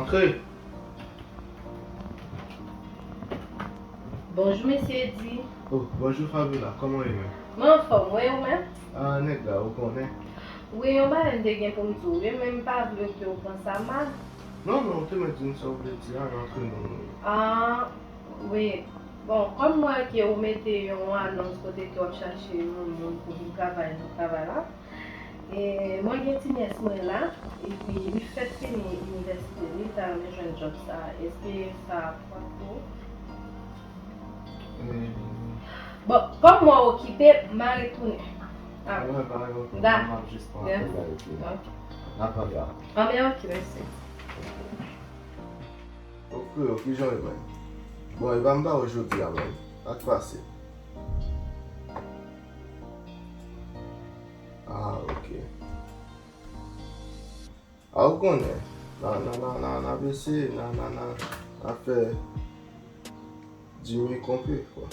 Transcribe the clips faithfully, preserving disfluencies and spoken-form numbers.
Antre! Bonjou, mesye Eddy. Oh, bonjou, Fabiola. Kòman w ye menm? Mwen anfòm, wi, ou menm? Ah, nèg la, ou konnen. Wi, yon bagay m te gen pou m di w, wi, men m pa vle ke w pran sa mal. Non, non, ou te mèt di m sa w vle di a, nan antre nou. Ah, wi. Bon, kòm m wè ke ou mete yon anons kote ke w ap chache yon moun pou vin travay nan travay la, e mwen gen ti nyès mwen la, epi li fèk fini inivèsite, li ta renmen jwenn djòb sa. Èske sa ap fèt pou ou? E, bon, kòm mwen okipe, m a retounen. Ah, mwen pa yon pwoblèm, m ap jis pran apèl la epi n a pale apre. Ah, men ok, mèsi. Ok, ok, jan e menm. Bon, e pa m pa ou jodi a menm. Sa k pase? Ah, ok. Ah, ou konnen, n a, n a, n a, n a, n a eseye, n a, n a, n a, n a fè du mieux qu'on peut, quoi.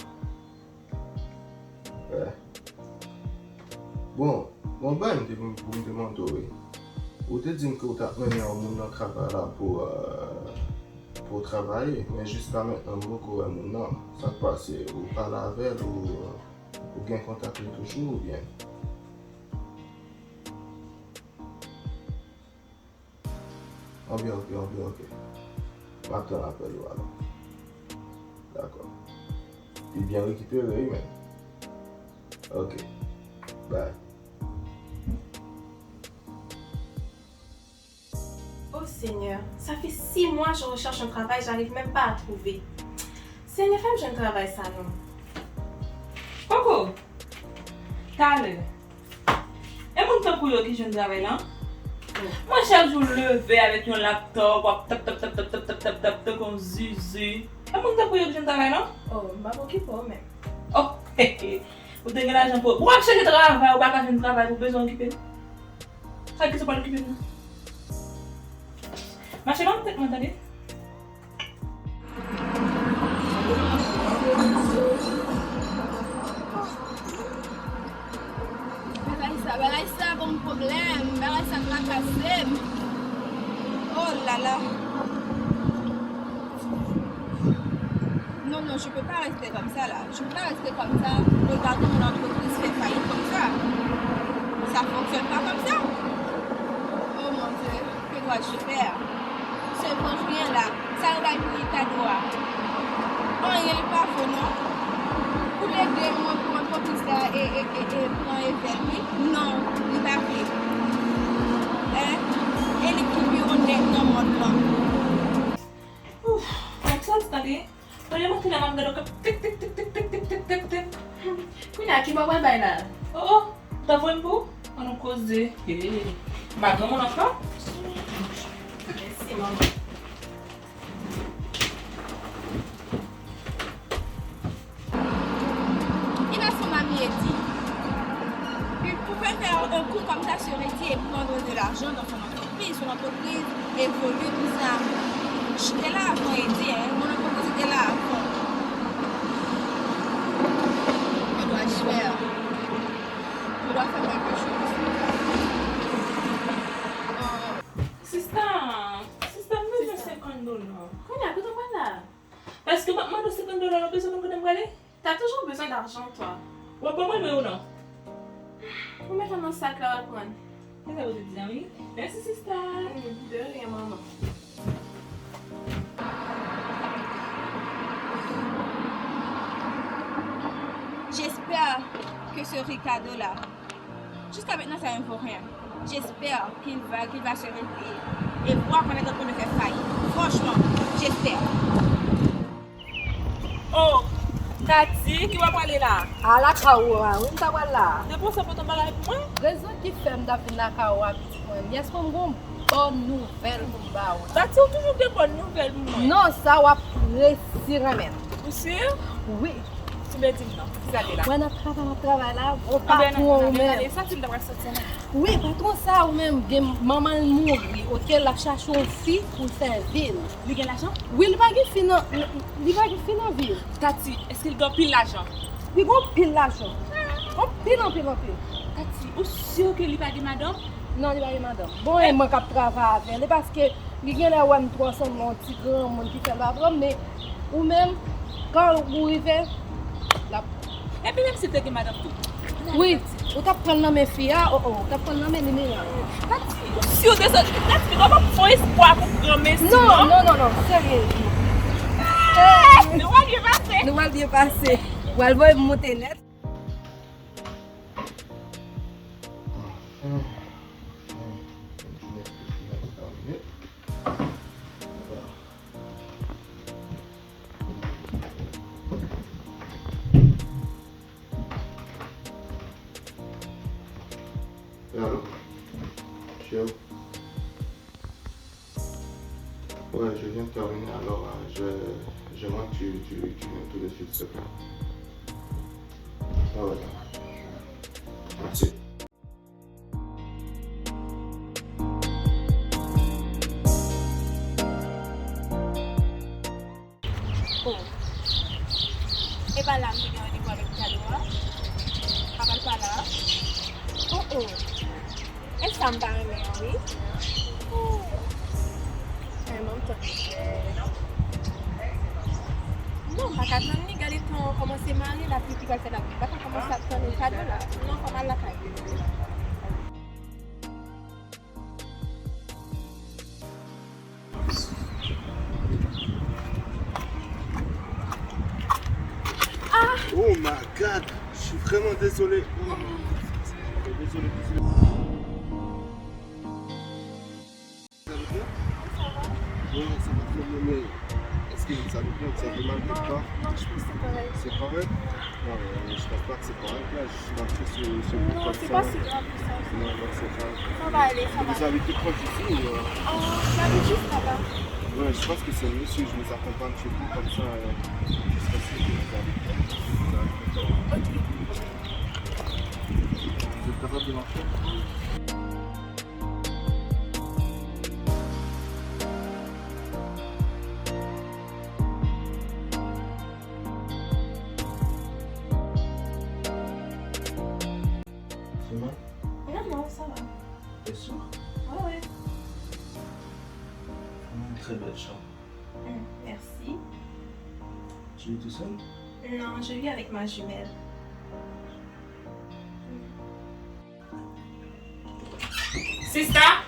Bon, bon, bay m te pou, pou m te mande w, wi. Ou te di m ke w t ap mennen yon moun nan travay la pou, euh, pou w travay, men jiska mentnan m poko wè moun nan. Sa k pase? Ou pale avè l, ou, ou gen kontak li toujou, oubyen? Anbyen, ok, anbyen, ok. M ap tann apèl ou alò. Dakò. Li byen rekipere, wi, men. Ok. Bye. Oh Seigneur, ça fait six mois je recherche un travail, j'arrive même pas à trouver. Seigneur, fè m jwenn travay sa non. Koko, talè. E moun tankou yo ki jwenn travay la? Mwen chak jou leve avèk yon laptop, w ap tap, tap, tap, tankou yon zuzu. E moun tankou yo ki jwenn travay la? Oh, m p ap okipe w menm. Oh, ou te gen lajan pou, ou ap chèche travay, ou pa ka jwenn travay, ou bezwen okipe m? Sa ki se pral okipe m nan? Mache ban m tèt mwen, tande? Bagay sa, bagay sa ban m pwoblèm, bagay sa trakase m. Oh là là. Non, non, je peux pas rester comme ça là. Je peux pas rester comme ça, regarder mon entreprise faire faillite comme ça. Ça fonctionne pas comme ça. Oh mon Dieu, que dois-je faire? Se bon, rien là. Sa yo bay pou Ricardo a? Anyen l pa vo non. Pou lede mwen pou antrepriz la e, e, e, e pran evè l, wi. Non, li pa vle. Hein? E li ki pi onèt nan mond lan. Ouf, m ap santi tande. Premye maten la m ap gade w k ap tik, tik, tik. Kounye a, ki bò w pral bay la? Oh, oh, ou ta voye m pou ou? Ann nou koze. Hey, m pa granmoun ankò. Mèsi, manman. Il a son ami Eddy. Puis pourquoi faire un coup comme ça sur Eddy et prendre de l'argent dans son entreprise? Son entreprise évolue, tout ça. J'étais là avant Eddy, hein. Mon entreprise était là avant. Que dois-je faire? Je dois faire quelque chose. Euh, Sista, sista, m bezwen senkant dola. Kounye a, kote w pral la? Paske m ap mande w senkant dola, ou bezwen konn kote m prale? T'as toujours besoin d'argent, toi. W ap ban mwen l, wi ou non? Ou met nan sak la, w al pran. Kisa w te di a, wi? Mèsi, sista. Mm, de rien, manman. J'espère que ce Ricardo là, jusqu'à maintenant, ça ne vaut rien. J'espère qu'il va, qu'il va se réveiller et voir qu'on est en train de faire faillite. Franchement, j'espère. Oh, Tati, ki w ap pale la? A, lakay ou a, wi, m ta pral la. Depi w sa pote yon bagay pou mwen? Rezon ki fè m t ap vin lakay ou a, pitit mwen, yès mwen, m gon bòn nouvèl pou m ba ou la. Tati, ou toujou gen bòn nouvèl pou mwen. Non, sa w ap resi renmen. Ou si? Wi. Enben, di m non, kisa l ye la? Mwen nan travay, nan travay la, gon patwon ou menm. Anben, ann ale, ann ale, ann ale. Sa ti m ta pral soti an? Wi, patwon sa ou menm, gen manman l mouri, oke, l ap chache yon fi pou l sèvi l. Li gen lajan? Wi, li pa gen fi nan, li pa gen fi nan vi l. Tati, èske li gen anpil lajan? Li gen anpil lajan. Anpil, anpil, anpil. Tati, ou si ke li pa gen madanm? Non, li pa gen madanm. Bon, e mwen k ap travay avè l, e paske Li genlè wè m twò sanble yon ti granmoun ki fè l pa pran m, men ou menm, kan ou rive, l ap pran. Epi menm si l te gen madanm tou. Wi, ou t ap pran l nan men fi a, o, o, ou t ap pran l nan men li, men la. Tati, si w desann, Tati, nou p ap fè yon espwa pou granmesi, non, non, non, non, non, serye. Eh, nou pral byen pase. Nou pral byen pase. W al voye m moute nèt. Allô? Ciao. Ouais, je viens de terminer. Alors, euh, je, j'aimerais que tu, tu, tu viennes tout de suite, s'il te plaît. Ah ouais, ça marche. Merci. Oh. E pa la m te gen randevou avèk Kado a? Papa l pa la? Oh, oh. E sa m pa renmen an, wi. Oh. Ay, manm, tann. Non, m pa ka tann li. Gade tan an kòmanse mare, lapli ki pral fè lapli. M pa ka kòmanse ap tann Kado la. Non, fò m al lakay. Ah! Oh my God! Je suis vraiment désolé. Oh, désolé, désolé. Ça va bien? Ouais, ça va très bien, mais est-ce que ça vous plaît, ça fait mal quelque part? Non, non, je pense que c'est correct. C'est correct? Non, mais je pense pas que c'est correct, là. Je suis parti sur, sur le... Non, c'est pas si grave que ça. Non, non, c'est grave. Ça va aller, ça va aller. Vous habitez proche d'ici ou, euh? Euh, j'habite juste là-bas. Ouais, je pense que c'est mieux si je vous accompagne chez vous, comme ça, euh, je serai sûr que vous habitez. Ok. Vous êtes capable de marcher? Seulement? Non, non, ça va. T'es sûr? Ouais, ouais. Une très belle chambre. Hmm, merci. Tu es tout seul? Non, je vis avec ma jumelle. Sista,